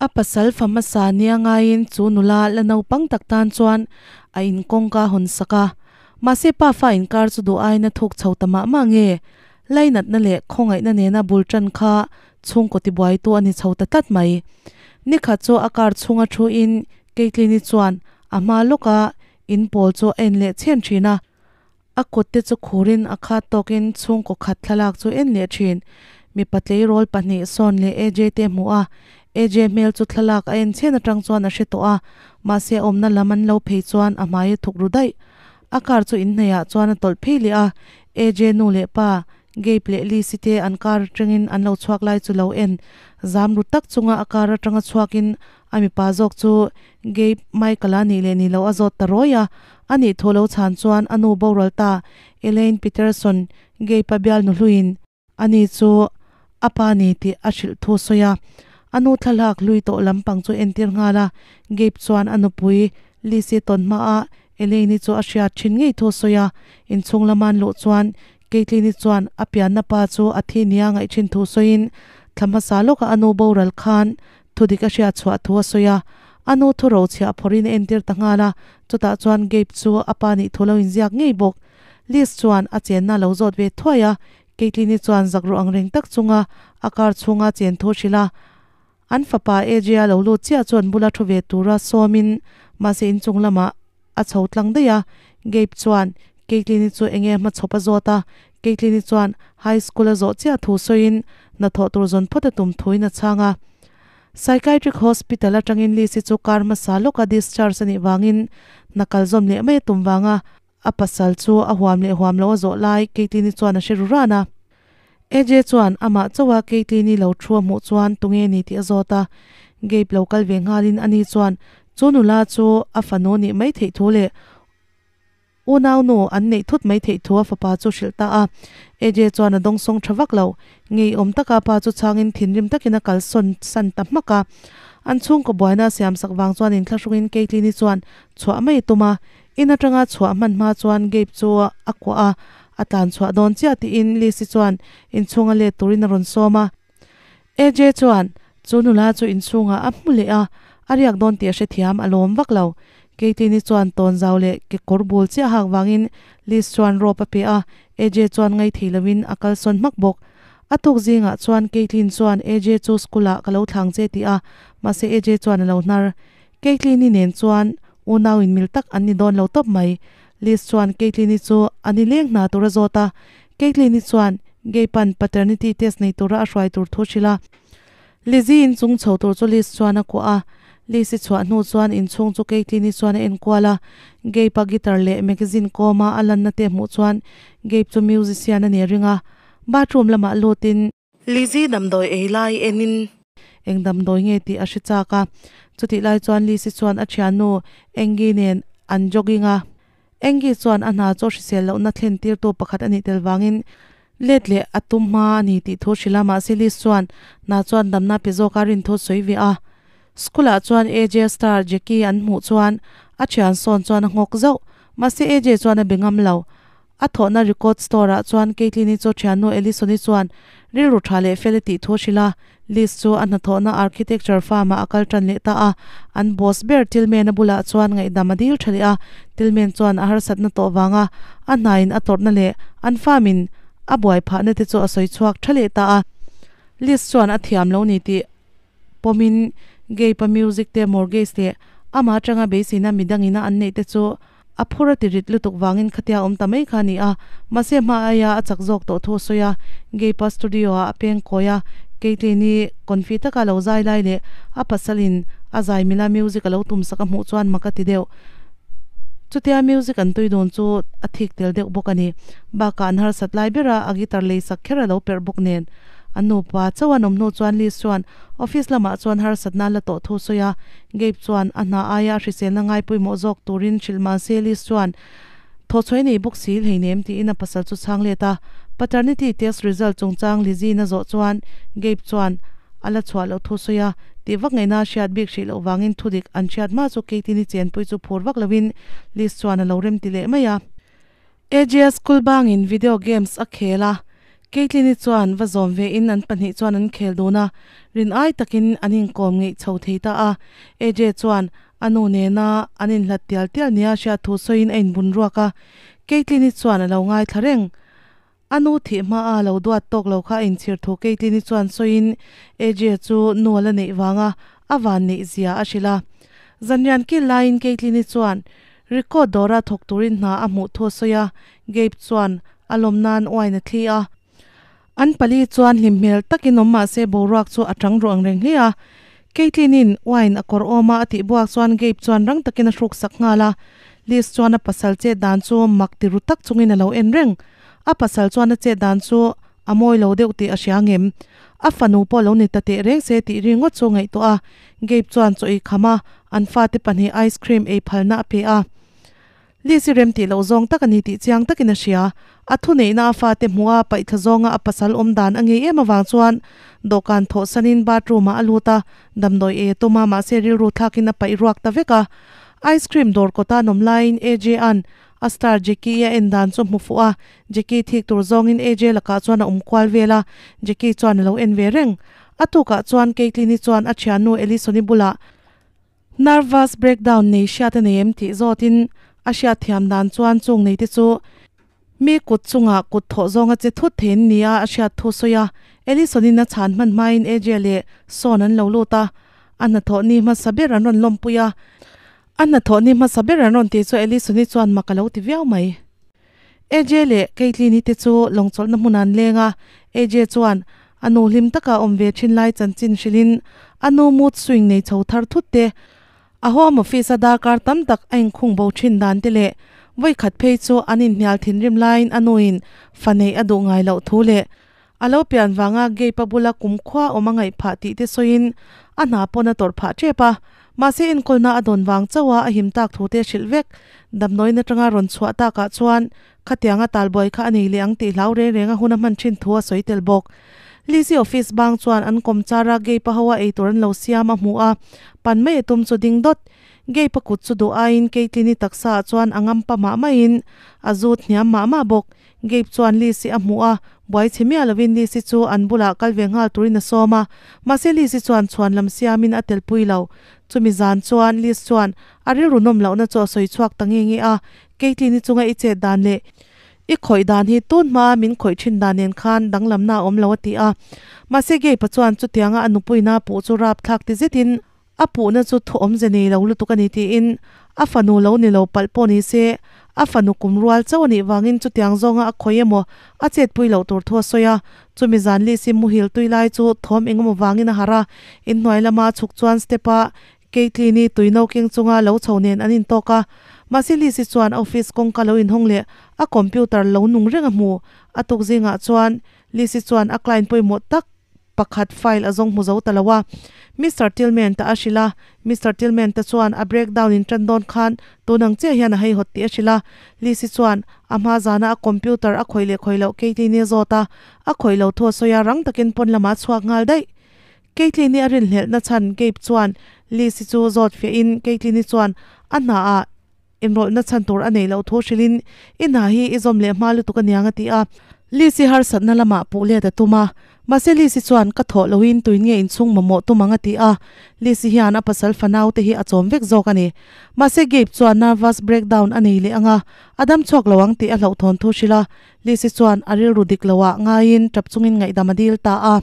A pasal fa hmasa nia ngaiin chu nula la naupang tak tan chuan a in kawngka hawn sak a. Mahse pa fa inkar chu duh aiin a thuk chho ta mah mah nge? Lainatna leh khawngaihna nena bul tan kha chhungkaw tibuaitu a ni chho ta tlat mai. Nikhat chu a car chhunga thu in Caitlyn-i chuan a hma lawka in pawl chu a en leh chhen thin a. A kut te chu khurin a khat tawkin chhungkaw khat thlalak chu en leh thin. Mipa tleirawl pahnih Sawn leh AJ te hmuh a, AJ hmel chu thlalak a en chhen atang chuan a hre tawh a, mahse a awmna lam an lo phei chuan a hmai a thuk ru daih. A car chu inhnaihah chuan a tawlh phei leh a, AJ nu leh pa Gabe leh Lizzy te an car atangin an lo chhuak lai chu lo en zam ru tak chunga a car atanga chhuakin a mipa zawk chu Gabe Michael-a nih leh nih loh a zawt ta rawi a, a nih thu lo chhan chuan a nu boral ta Elaine Peterson, Gabe-a bialnu hluiin ani chu a pa ni tih a hrilh thu sawi a. A nu thlalak hlui tawh lampang chu entir nghal a, Gabe chuan a nupui Lizzy tawn hmaah Elaine-i chu a hriat thin ngei thu sawi a, inchhung lama an luh chuan Caitlyn-i chuan a pianna pa chu a thi nia ngaih thin thu sawiin thla hmasa lawkah a nu boral khan thudik a hriat chhuah thu a sawi a. A nu thu rochhiah phawrhin a entir ta nghal a, chutah chuan Gabe chu a pa nih thu lo inziak ngei bawk. Liz chuan a chenna a lo zawt ve thuai a, Caitlyn-i chuan zak ruh ang reng tak chunga a car chhunga chen thu hrilh a. An fapa AJ-a lo lut chiah chuan bula thu ve tura sawmin mahse inchung lamah a chho tlang daih a, Gabe chuan Caitlyn-i chu enge hmachhawp a zawt a, Caitlyn-i chuan high school a zawh chiah thu sawiin hnathawh tur zawn phawt a tum thuin a chhang a. Psychiatric hospital atangin Liz-i chu kar hmasa lawka discharge a nih vangin hna kal zawm leh mai a tum vanga A pasal chu a huam leh huam lo a zawh lai Caitlyn-i chuan a hre ru ran a. AJ chuan amah chauha Caitlyn-i lo thu a hmuh chuan tunge ni tih a zawt a. Gabe lo kal ve nghalin ani chuan chu nula chu a fanu nih mai theih thu leh unau nu an neih thut mai theih thu a fapa chu hrilh ta a. AJ chuan a dawngsawng tha vak lo. Ngeiawm taka pa chu chhangin thinrim takin a kalsawn san ta hmak a. An chhungkaw buaina a siamsak vang chuan inthlahrungin Caitlyn-i chuan chhuah mai a tum a. In atanga chhuah hman hma chuan Gabe chu a kuah a, a tlan chhuah dawn chiah tiin Lizzy chuan inchhunga let turin a rawn sawm a. AJ chuan chu nula chu inchhungah a hmu leh a, a riak dawn tih a hrethiam a lawm vak lo. Katie-ni chuan tawnzau leh kekawr bul chiah hak vangin Liz chuan rope a pe a, AJ chuan ngaithei loin a kalsawn hmak bawk. A tuk zingah chuan Caitlin chuan AJ chu school-ah ka lo thlang che tih a, mahse AJ chuan a lo hnar. Caitlin-i nen chuan Unau in mil tak an ni dawn lo tawp mai. Liz chuan Caitlin-i chu a ni leng hna tur a zawt a. Caitlin-i chuan Gabe-a'n paternity test nei tura a hruai tur thu hrilh a. Lizzy in chung chho tur chu Liz chuan a kuah a. Liz-i chhuah hnu chuan inchhung chu Caitlin-i chuan a enkual a. Gabe-a guitar leh magazine kawma a lanna te hmuh chuan Gabe chu musician a ni a ring a. Bathroom lamah lutin. Lizzy damdawi ei lai enin. Eng damdawi nge tih a hre chak a. Chutih lai chuan Lizzy chuan a thiannu Angie nen an jogging a. Angie chuan a hna chu hrisel lohna thlen tirtu pakhat a nih tel vangin let leh a tum hma a ni tih thu hrilh a, mahse Liz chuan hna chuan damna pe zawk a rin thu sawi ve a. School ah chuan AJ star Jackie an hmuh chuan a thian sawn chuan a nghawk zauh, mahse AJ chuan a be ngam lo. A thawhna record store ah chuan Caitlyn-i chu thiannu Ellison-i chuan rilru tha leh fel a tih thu a hrilh a. Liz chu a hnathawhna architecture firm ah a kal tan leh ta a. An boss ber Tillman-a bulah chuan ngaihdam a dil tha leh a. Tillman chuan a harsatna tawh vanga a hnain a tawrhna leh an firm in a buai phahna te chu a sawi chhuak tha leh ta a. Liz chuan a thiam lo ni tih pawmin Gabe-a music te mortgage leh amah atanga beiseina midangina an neih te chu A phur a ti rit lutuk vangin khatia awm ta mai kha a ni a, mahse hma aia a chak zawk tawh thu a sawi a. Gabe-a studio-ah a peng kawi a, Caitlyn-i confi taka lo zai lai leh a pasalin a zai mila music a lo tum sak a hmuh chuan mak a ti deuh. Chutia music an tui dun chu a thik tel deuh bawk a ni. Bakah an harsat lai bera a guitar lei sak kher a lo perh bawk nen. A nupa chauh an awm hnu chuan Liz chuan office lamah chuan harsatna a la tawh thu a sawi a. Gabe chuan a hna aia a hriselna ngai pawimawh zawk turin hrilh mahse Liz chuan thawchhuai nei bawk si hleinem tiin a pasal chu chhang let a. Paternity test result chungchang Lizzy-in a zawh chuan Gabe chuan a la chhuah loh thu sawi a, tih vak ngaihna a hriat bik hrih loh vangin thudik an hriat hma chu Katie-ni chenpui chu phur vak loin Liz chuan a lo rem ti leh mai a. AJS school bangin video games a khel a. Caitlyn-i chuan va zawm ve in an pahnih chuan an khel dun a, rin ai takin an inkawm ngeih chho thei ta a. AJ chuan a nu nena an inhlat tial tial nia hriat thu sawiin a inbun ruak a, Caitlyn-i chuan a lo ngaithla reng. A nu thih hma a lo duat tawk lo kha a inchhir thu Caitlyn-i chuan sawiin AJ chu nu a la neih vanga a van neih zia a hrilh a. Zanrian kil laiin Caitlyn-i chuan record dawra thawk turin hna a hmuh thu a sawi a, Gabe chuan a lawm nan wine a thli a. An pali chuan hlim hmel takin awm mah se boruak chu a tang ruh ang reng hle a. Caitlyn-in wine a kawr awm a a tih buak chuan Gabe chuan rang takin a hruk sak nghal a. Liz chuan a pasal chet dan chu mak ti ru tak chungin a lo en reng. A pasal chuan a chet dan chu a mawi lo deuh tih a hria ngem. A fanu pawh lo ni ta teh reng se tih ri ngawt chu ngaihtuah a. Gabe chuan chaw ei kham a, an fate pahnih ice cream ei phalna a pe a. Liz i rem tih loh zawng tak a ni tih chiang takin a hria. A thuneihna a fate hmuh a, paihthla zawnga a pasal awm dan a ngei em avang chuan dawhkan thawhsanin bathroom ah a lut a, damdawi ei a tum a, mahse rilru thlakin a paih ruak ta vek a. Ice cream dawr kawta an awm laiin AJ-a'n a star Jackie-i a en dan chu a hmu fuh a, Jackie thik tur zawngin AJ lakah chuan a awm kual vel a, Jackie chuan a lo en ve reng. A tukah chuan Caitlyn-i chuan a thiannu Ellison-i bulah Nervous breakdown nei hriat a nei em tih zawtin a hriat thiam dan chuan chung nei te chu mi kut chungah kut thawh zawnga che thut thei an ni a, a hriat thu sawi a. Ellison-in a chhan hman hmain AJ leh Sean an lo lut a, a hnathawh ni hmasa ber an rawn lawmpui a. A hnathawh ni hmasa ber an rawn tih chu Ellison-i chuan mak a lo ti viau mai. AJ leh Caitlyn-i te chu lawngchawlhna hmunah an leng a, AJ chuan a nu hlim taka awm ve thin lai chanchin hrilhin a nu mood swing nei chho thar thut te, a home office a darkar tam tak a inkhung bo thin dan te leh vawikhat phei chu an inhnial thinrim laiin a nuin fa neih a duh ngai loh thu leh a lo pian vanga Gabe-a bula kumkhua awm a ngaih phah tih te sawiin a hna pawn a tawrh phah tep a. Mahse enkawlna a dawn vang chauh a a him tak thu te hrilh vek. Damdawiin atanga rawn chhuah takah chuan khatianga talbuai kha a nei leh ang tih hlau reng reng a hun a hman thin thu a sawi tel bawk. Lizzy office bang chuan an kawm char a Gabe-a ho a eitur an lo siam a hmu a, pan mai a tum chu ding dawt. Gabe-a kut chu duh aiin Caitlyn-i taksa ah chuan a ngam pa mah maiin a zut hniam mah mah bawk. Gabe chuan Liz-i a hmuh a, buai chhe miah lovin Liz-i chu an bulah kal ve nghal turin a sawm a, mahse Liz-i chuan chhuan lam siamin a telpui lo. Chumi zan chuan Liz chuan a rilru nawm lohna chu a sawi chhuak ta nge nge a, Caitlyn-i chunga i chet dan leh i khawih dan hi tun hmaa min khawih thin dan nen khan danglamna a awm lo a ti a. Mahse Gabe-a chuan chutianga a nupuina puh chu rapthlak ti zetin A puhna chu thu awmze nei lo lutuk a ni tiin a fanu lo ni lo palh pawh ni se, a fanu kum rual chauh a nih vangin chutiang zawnga a khawi emaw a chetpui loh tur thu a sawi a. Chumi zan Lisi muhil tui lai chu thawm engemaw vangin a harh a, inhnuai lama a chhuk chuan step-a Caitlyn-i tui no keng chunga lo chho nen an intawk a. Mahse Lisi chuan a office kawngka lo inhawng leh a computer lo nung reng a hmu. A tuk zingah chuan Lisi chuan a client pawimawh tak pakhat file a zawng hmu zo ta lo a. Mister Tillman ta a hrilh a, Mister Tillman te chuan a breakdown in tan dawn khan tun ang chiah hian a haihawt tih a hrilh a. Lizzy chuan a hma zana a computer a khawih leh khawih loh Caitlyn-i a zawt a, a khawih lo thu a sawi a, rang takin pawn lamah a chhuak nghal daih. Caitlyn-i a rinhlelhna chhan Gabe chuan Lizzy chu zawt fiahin Caitlyn-i chuan a hna ah Inrawlhna chhan tur a neih loh thu hrilhin i hna hi i zawm leh hma lutuk aniang a ti a. Lizzy harsatna lamah puh let a tum a, mahse Lizzy chuan ka thawh loin tuin nge inchhung mamawh tum ang a ti a. Lizzy hian a pasal fanau te hi a chawm vek zawk a ni. Mahse Gabe chuan nervous breakdown a nei leh ang a, a dam chhuak lo ang tih a hlauhthawn thu hrilh a. Lizzy chuan a rilru dik loah ngaiin tap chungin ngaihdam a dil ta a.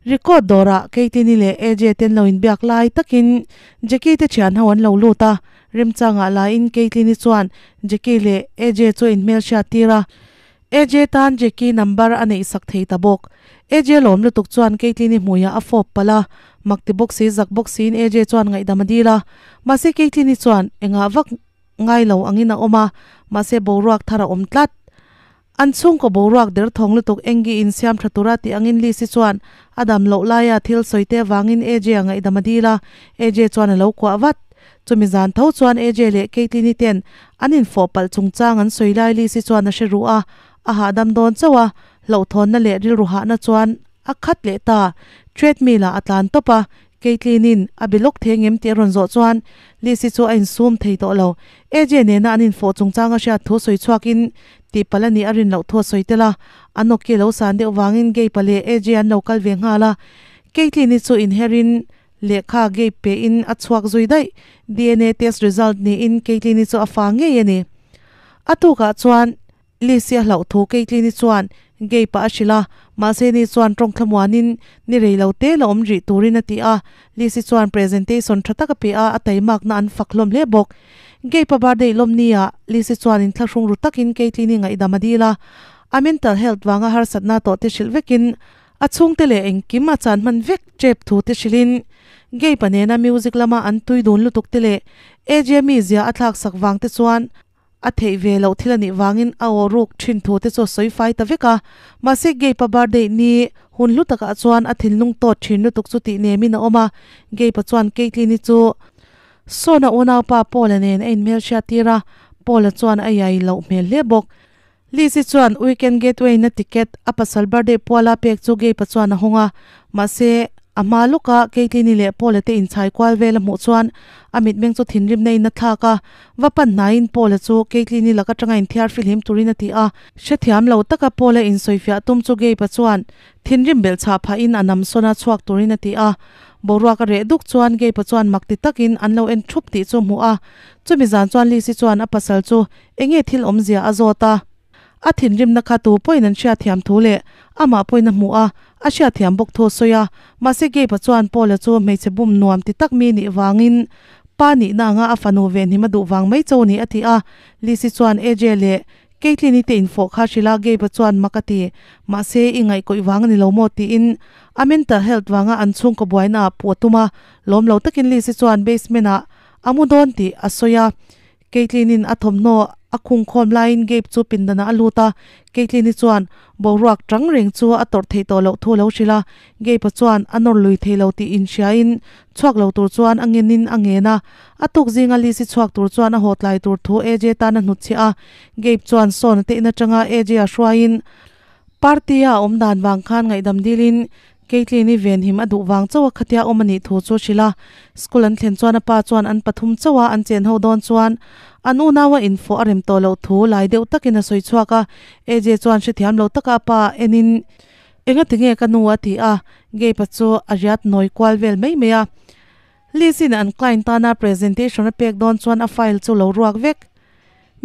Record dawrah Caitlyn-i leh AJ ten lo inbiak lai takin Jackie te thian ho an lo lut a, remchangah laiin Caitlyn-i chuan Jackie leh AJ chu a inhmelhriat tir a, AJ tan Jackie number a neih sak thei ta bawk. AJ lawm lutuk chuan Caitlyn-i hmuiah a fawp palh a, mak ti bawk si zak bawk siin AJ chuan ngaihdam a dil a, mahse Caitlyn-i chuan engah vak ngai lo angin a awm a, mahse boruak thar a awm tlat. An chhungkaw boruak derthawng lutuk Engi in siam tha tura tih angin Lizzy chuan a dam loh laia thil sawi te avangin AJ a ngaihdam a dil a, AJ chuan a lo kuah vat. Chumi zan tho chuan AJ leh Caitlyn-i ten an infawh palh chungchang an sawi lai Lizzy chuan a hre ruh a, a hahdam dawn chauh a, hlauhthawnna leh rilru hahna chuan a khat leh ta. Treadmill ah a tlan tawp a, Kaitlyn-in a be lawk thei ngem tih a rawn zawh chuan Lizzy chu a insum thei tawh lo. AJ nena an infawh chungchang a hriat thu sawi chhuakin tihpalh a nih a rin loh thu a sawi tel a. An awki lo san deuh vangin Gabe-a leh AJ an lo kal ve nghal a. Kaitlyn-i chu inherin lehkha Gabe pein a chhuak zui daih. DNA test result niin Kaitlyn-i chu a fa ngei a ni. A tukah chuan Lizzy a hlauh thu Kaitlyn-i chuan Gabe-a a hrilh a, mahse ni chuan tawng thlamuanin ni rei lo te la awm rih turin a ti a. Lizzy chuan presentation tha tak a pe a, a taimakna an fak hlawm hle bawk. Gabe-a birthday lawmni-ah Lizzy chuan inthlahrung ru takin Kaitlyn-i ngaihdam a dil a, a mental health vanga harsatna tawh te hrilh vekin a chhungte leh engkim a chan hman vek tep thu te hrilhin Gabe-a nena music lama an tui dun lutuk te leh AJ mizia a thlaksak vang te chuan A theih ve loh thil a nih vangin a aw ruk thin thu te chu a sawi fai ta vek a. Mahse Gabe-a birthday ni hun hlu takah chuan a thinlung tawt thin lutuk chu tih nemin a awm a. Gabe-a chuan Caitlyn-i chu Sawn-a unaupa Paul-a nen a inhmelhriat tir a, Paul-a chuan a iai loh hmel hle bawk. Lizzy chuan weekend getaway-na ticket a pasal birthday puala pek chu Gabe-a chuan a hawng a, mahse, a hma lawka Caitlyn-i leh Paul-a te inchhai kual vel a hmuh chuan a mitmeng chu thinrimna in a thlak a, va pan hnaiin Paul-a chu Caitlyn-i lak atanga inthiar fihlim turin a ti a. Hrethiam lo taka Paul-a insawifiah tum chu Gabe-a chuan thinrim belh chhah phahin a nam sawn a chhuak turin a ti a. Boruak a reh duk chuan Gabe-a chuan mak ti takin an lo en thup tih chu a hmuh a, chumi zan chuan Lizzy chuan a pasal chu Enge thil awmzia a zawt a? A thinrimna kha tu pawhin an hriatthiam thu leh amah pawhin a hmuh a, a hriatthiam bawk thu a sawi a. Mahse Gabe-a chuan Paul-a chu hmeichhe bum nuam ti tak mi nih vangin pa nihna anga a fanu venhim a duh vang mai cho ni a ti a. Lizzy chuan AJ leh Caitlyn-i te infawh kha hrilh a, Gabe-a chuan mak a ti. Mahse i ngaihkawih vang a ni lo maw tiin a mental health vanga an chhungkaw buaina ah puh a tum a. Lawm lo takin Lizzy chuan basement-ah a mu dawn tih a sawi a. Caitlyn-in a thawmhnaw a khungkhawm laiin Gabe chu pindanah a lut a, Caitlyn-i chuan boruak tang reng chu a tawrh theih tawh loh thu a lo hrilh a, Gabe-a chuan a nawr lui thei lo tih inhriain chhuak lo tur chuan a ngenin a ngen a, a tuk zinga Liz-i chhuak tur chuan a haw tlai tur thu AJ tan a hnutchhiah a, Gabe chuan sawn a tein atanga AJ-a hruaiin party-a a awm dan vang khan ngaihdam dilin Caitlyn-i venhim a duh vang chauh a khatia awm a nih thu chu a hrilh a. School an thlen chuan a pa chuan an pathum chauh a an chen ho dawn chuan an unau a infawh a rem tawh loh thu lai deuh takin a sawi chhuak a. AJ chuan hrethiam lo taka a pa enin, Engati nge ka nu? a ti a. Gabe-a chu a riat nawi kual vel mai mai a. Liz-in an client tana presentation a pek dawn chuan a file chu lo ruak vek.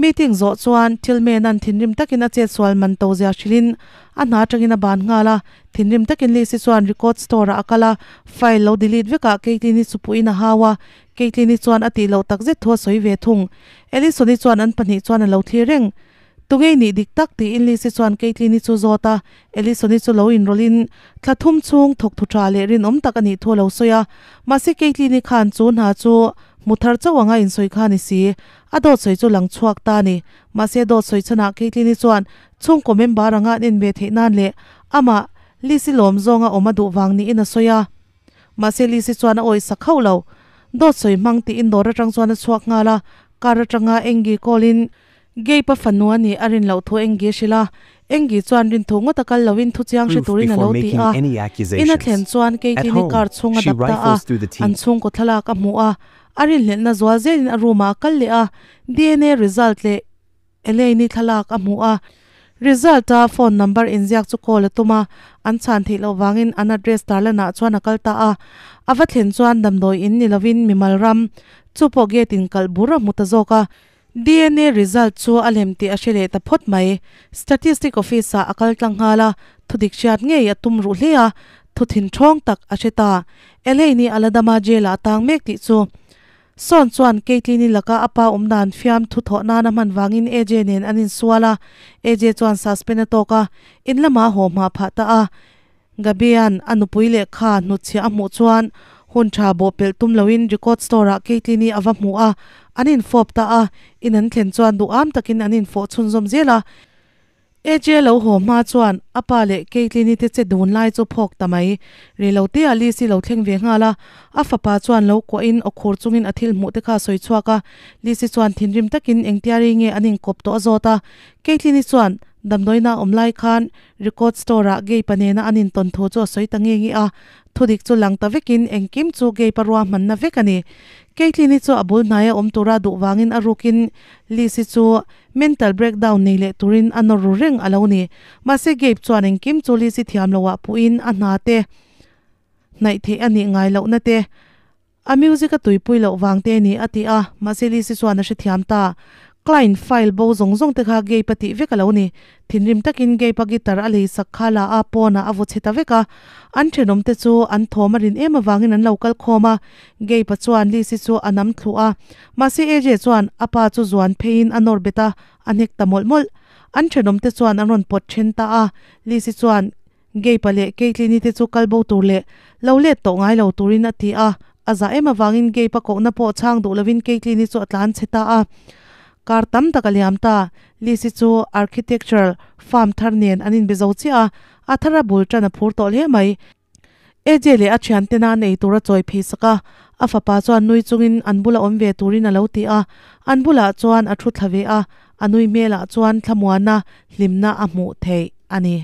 Meeting zawh chuan Tillman-a'n thinrim takin a chetsual man to zia hrilhin a hna atangin a ban nghal a. Thinrim takin Lizzy chuan record store-ah a kal a, file lo delete vekah Caitlyn-i chu puhin a hau a. Caitlyn-i chuan a tih loh takzet thu a sawi ve thung. Allison-i chuan an pahnih chuan a lo thlir reng. Tungei nih dik tak tiin Lizzy chuan Caitlyn-i chu zawt a. Allison-i chu lo inrawlhin thla thum chhung thawk thu tha leh rinawm tak a nih thu a lo sawi a. Mahse Caitlyn-i khan chu hna chu hmu thar chauh anga insawi kha a ni si. A dawt sawi chu lang chhuak ta a ni. Mahse dawt sawi chhanah Caitlyn-i chuan chhungkaw member anga an en ve theih nan leh amah Lizzy lawm zawnga awm a duh vang niin a sawi a. Mahse Lizzy chuan a awih sak hauh lo. Dawt sawi hmang tiin dawr atang chuan a chhuak nghal a, car atanga Angie call in Gabe-a fanu a nih a rin loh thu Angie a hrilh a. Angie chuan rin thu ngawt a kal loin thu chiang hre Proof turin a before lo ti making a. any In a accusations. thlen chuan At Caitlyn-i home, car chhung a she dap ta a, rifles through the an team. chhungkaw thlalak a hmuh a. A rinhlelhna zual zelin a room ah a kal leh a, DNA result leh Elaine-i thlalak a hmuh a. Result a phone number inziak chu call a tum a, an chhan theih loh vangin an address tarlanah chuan a kal ta a. A va thlen chuan damdawi in ni lovin mimal ram chu pawh gate in kalh bur a hmu ta zawk a. DNA result chu a lem tih a hre leh ta phawt mai. Statistic office ah a kal tlang nghal a, thudik hriat ngei a tum ruh hle a, thu thinthawng tak a hre ta. Elaine-i a la dam a, jail ah a tang mek tih chu. Sawn chuan Caitlyn-i laka a pa awm dan fiam thu thawh nan a hman vangin AJ nen an insual a, AJ chuan suspend a tawk a, in lamah a haw hma phah ta a. Gabi-a'n a nupui lehkha hnutchhiah a hmuh chuan hun tha bawhpelh tum loin record store-ah Caitlyn-i a va hmu a, an infawp ta a, in an thlen chuan duham takin an infawh chhunzawm zel a. AJ lo haw hma chuan a pa leh Caitlyn-i te che dun lai chu phawk ta mai. Rei lo te ah Lizzy lo thleng ve nghal a, a fapa chuan lo kuahin aw khur chungin a thil hmuh te kha a sawi chhuak a. Lizzy chuan thinrim takin engtiari nge an inkawp tawh a zawt a. Caitlyn-i chuan. Damdawiina awm lai khan record store ah Gabe-a nena an intawn thu chu a sawi ta nge nge a, thudik chu lang ta vekin engkim chu Gabe-a ruahmanna vek a ni. Caitlyn-i chu a bul hnaia awm tura duh vangin a rukin Liz-i chu mental breakdown nei leh turin a nawr ru reng a lo ni. Mahse Gabe chuan engkim chu Liz-i thiam loah puhin a hna te hnaih theih a nih ngai lohna te A music a tuipui loh vang te ni a ti a, mahse Lizzy chuan a hrethiam ta. Client file bo zawng zawng te kha Gabe a tih vek a lo ni. Thinrim takin Gabe a guitar a lei sak kha la a pawnah a vaw chhe ta vek a. An thenawm te chu an thawm a rin em avangin an lo kal khawm a. Gabe a chuan Lizzy chu a nam thluh a, mahse AJ chuan a pa chu zuan pheiin a nawr bet a, a hnek ta mawlh mawlh. An thenawm te chuan an rawn pawt then ta a, Lizzy chuan Gabe-a leh Caitlyn-i te chu kal bo tur leh lo let tawh ngai lo turin a ti a, a zah em avangin Gabe-a kohna pawh chhang duh lovin Caitlyn-i chu a tlan chhe ta a. Kar tam tak a liam ta, Liz-i chu architectural firm thar nen an inbe zo chiah a, a thar a bul tan a phur tawh hle mai. AJ leh a thiantena an ei tur a chawi phei sak a, a fapa chuan nui chungin an bula awm ve turin a lo ti a, an bulah chuan a thu thla ve a, a nui hmelah chuan thlamuana hlimna a hmuh theih a ni.